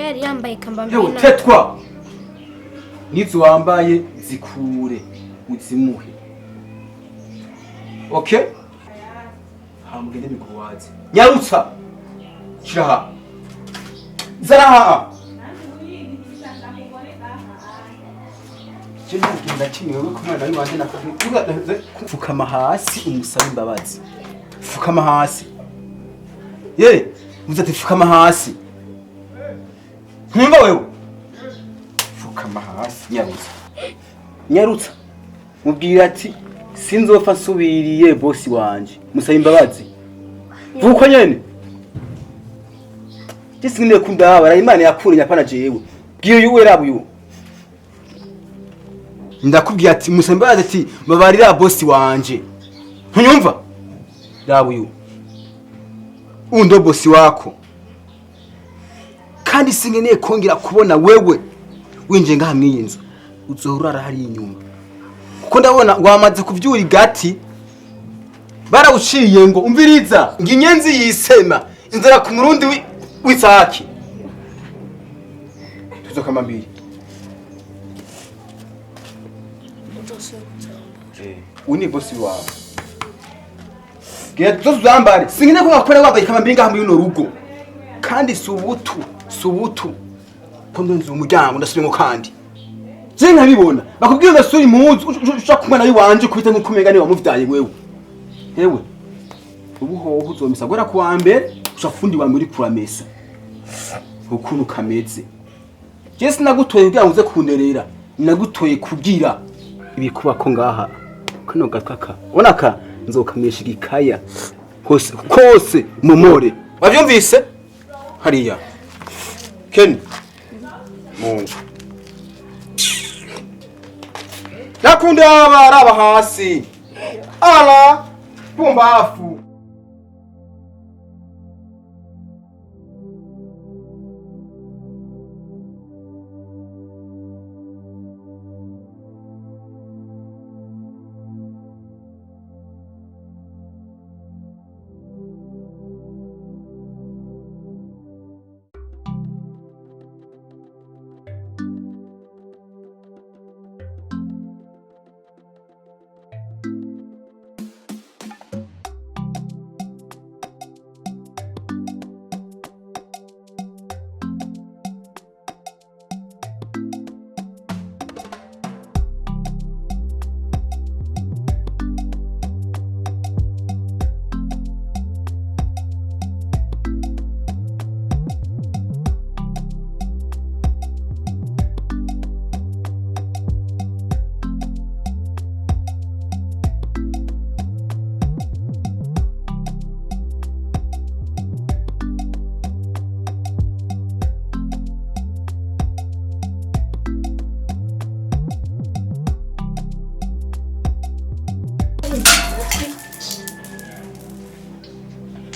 Yari yambaye kambambiri. Hewe, tetwa n'izo wambaye zikure uzimuhe. Okay, hamugende mikuwazi. Nyarutsa, shiraha zaraha. Je ntugenda kimwe wewe ku mwana w'iwanje nakubwira. Pfukama hasi umusabe imbabazi. Pfukama hasi. Ye muze ati pfukama hasi. Ntumva wewe? Pfukama hasi, nyarutsa, nyarutsa. Mubwira ati sinzopfa nsubiriye bosi wanje. Musaba imbabazi vuko nyene. Je singiye kundabara Imana yakuriye, apana jewe. Bwira uyu werabu uyu. Ndakubwiye ati musaba imbabazi, ati babarira bosi wanje. Ntunyumva? Raba uyu, undo bosi wako. Kandi sinkeneye kongera kubona wewe winjiye ngaha mw'iyi nzu. Uzohora urara hariya inyuma, kuko ndabona wamaze kuvyura igati barawuciye. Ngo umviriza, ngo inyenzi yisema inzara ku murundi w'isake. Tuzokama mbiri. Uyu ni bosi wawe. Gira tuzambare. Sinkeneye ko wakora wambaye kama ngaha muri runo rugo. Kandi si ubutu, si ubutu ko ndunze umuryango ndasubiyemo. Kandi je nkabibona bakubwira ngo suri impuzu ushaka kumwana w'iwanje kubita nk'uko umenga niwe wamuvyaye wewe. Hewe, ubu hoho uzomesa guhera kuwa mbere ushaka fundi wa mbere uriko uramesa ukuntu kameze. Je sinagutoye kugira ngo uze kunderera, nagutoye kugira ibikubako ngaha. Kano gataka ubona ka nzokamesha igikaya hose kose mumore. Wavyumvise? Hariya Ken mungu nakundaba. Raba hasi, ala pumbafu.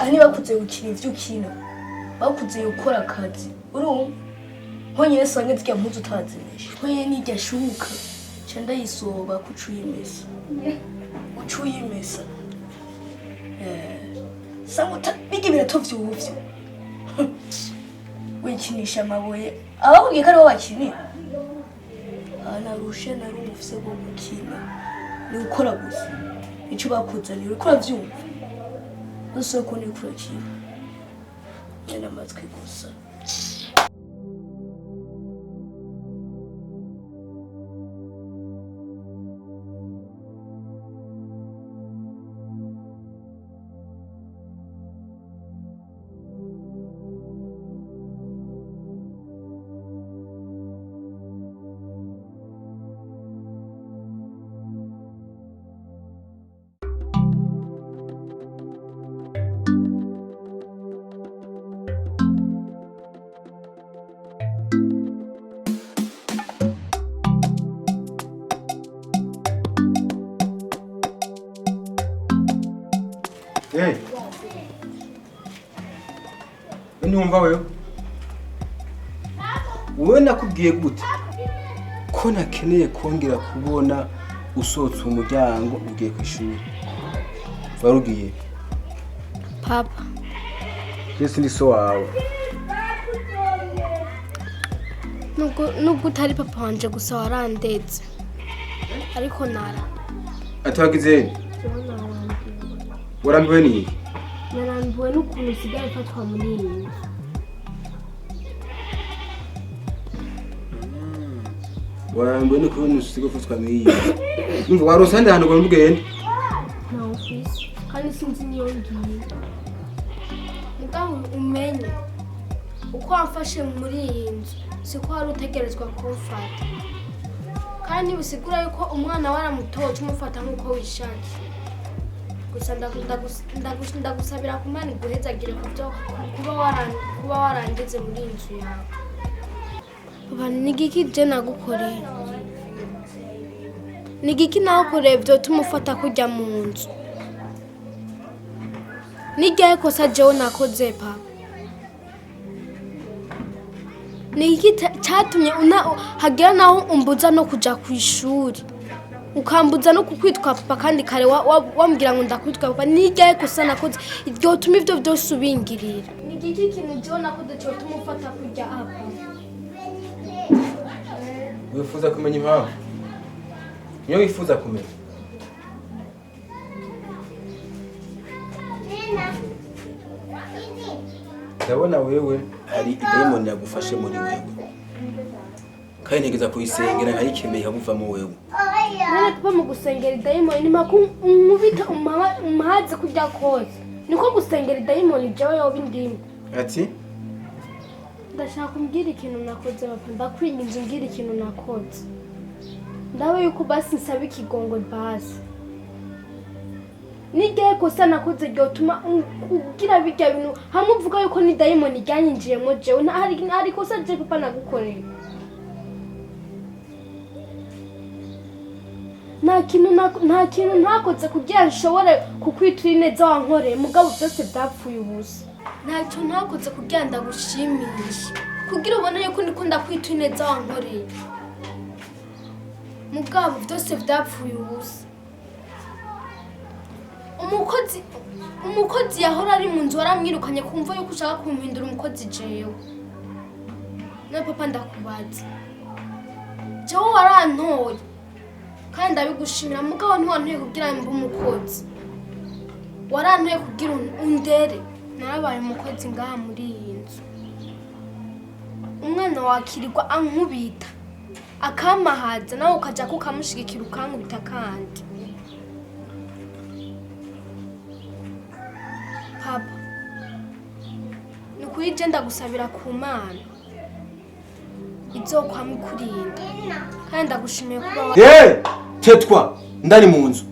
Aha ntibakuze gukina ivyo ukina, bakuze gukora akazi. Urumva, nkonyene sange zirya mpuzu utazimeshe, nkonyene nirya shuka nca ndayisoba kuca uyimesa, uca uyimesa. Sanga birya ibirato vyuvyo wikinisha amabuye. Abakubwiye ko aribo bakinira aha, narushe nari ufise bwo gukina ni gukora gusa. Ico bakuzaniye uriko uravyumva? Gusa ko niko urakina nyene amatwi gusa. Hey. Ntiwumva wewe? Wowe nakubwiye gute ko nakeneye kongera kubona usohotse umuryango ugiye ku ishuri? Wari ugiye? Papa. Yesu ni so wawe. Nubwo utari papa wanje gusa warandetse, ariko nara Atagize warambiwe ni iki? Narambiwe n'ukuntu usigaye ufatwa muri iyi nzu. Warambiwe n'ukuntu usigaye ufatwa muri iyi nzu. Umva, warose ahandi hantu ugomba ugende? Ntawe ufise kandi sinzi niyo ngiye. Mugabo umenye uko wamfashe muri iyi nzu siko wari utegerezwa kumfata, kandi bisigura yuko umwana waramutoje umufata nk'uko wishakiye. Gusa ndagusabira ku Mana iguhezagire kubyo kuba warangeze muri iyi nzu yawe. Papa, ni igiki je nagukoreye? Ni igiki nagukoreye vyotuma ufata kurya mu nzu? Ni iryahe kosa jewe nakoze, papa? Ni iki catumye hagera naho umbuza no kuja kw'ishuri, ukambuza no kukwitwa papa, kandi kare wambwira ngo ndakwitwa papa? Ni iryahe kosa nakoze ryotuma ivyo vyose ubingirira? Ni igiki kintu jewe nakoze cotuma ufata kurya apa? Wifuza kumenya impamvu? Niyo wifuza kumenya? Ndabona wewe hari idayimoni yagufashe muri wewe, kandi ntegeza kuyisengera nkayikemeye ikakuvamo wewe. None papa, mu gusengera idayimoni ni mako unkubita umpaze kurya kose, niko gusengera idayimoni jewe yoba indimo? Ati? Ndashaka umbwira ikintu nakoze, papa. Ndakwinginze, umbwira ikintu nakoze, ndabe yuko basi nsaba ikigongwe. Basi niryahe kosa nakoze ryotuma ugira birya bintu, hamwe uvuga yuko ni dayimoni ryanyinjiyemo? Jewe hari kosa je papa nagukoreye? Nta kintu ntakoze kugira nshobore kukwitura ineza wankoreye, mugabo byose byapfuye ubusa. Ntacyo ntakoze kugira ndagushimishe, kugira ubone yuko ndiko ndakwitura ineza wankoreye, mugabo byose byapfuye ubusa. Umukozi yahora ari mu nzu waramwirukanye, kumva yuko ushaka kumpindura umukozi jewe. Na papa, ndakubaza, jewe warantoye kandi ndabigushimira, mugabo ntiwantoye kugira mbe umukozi, warantoye kugira undere. Narabaye umukozi ngaha muri iyi nzu, umwana wakirirwa ankubita akamahaza, nawe ukaja kukamushigikira ukankubita. Kandi papa, ni ukuri je ndagusabira ku Mana izokwama ikurinda, kandi ndagushimiye kuba Hey, tetwa ndani mu nzu.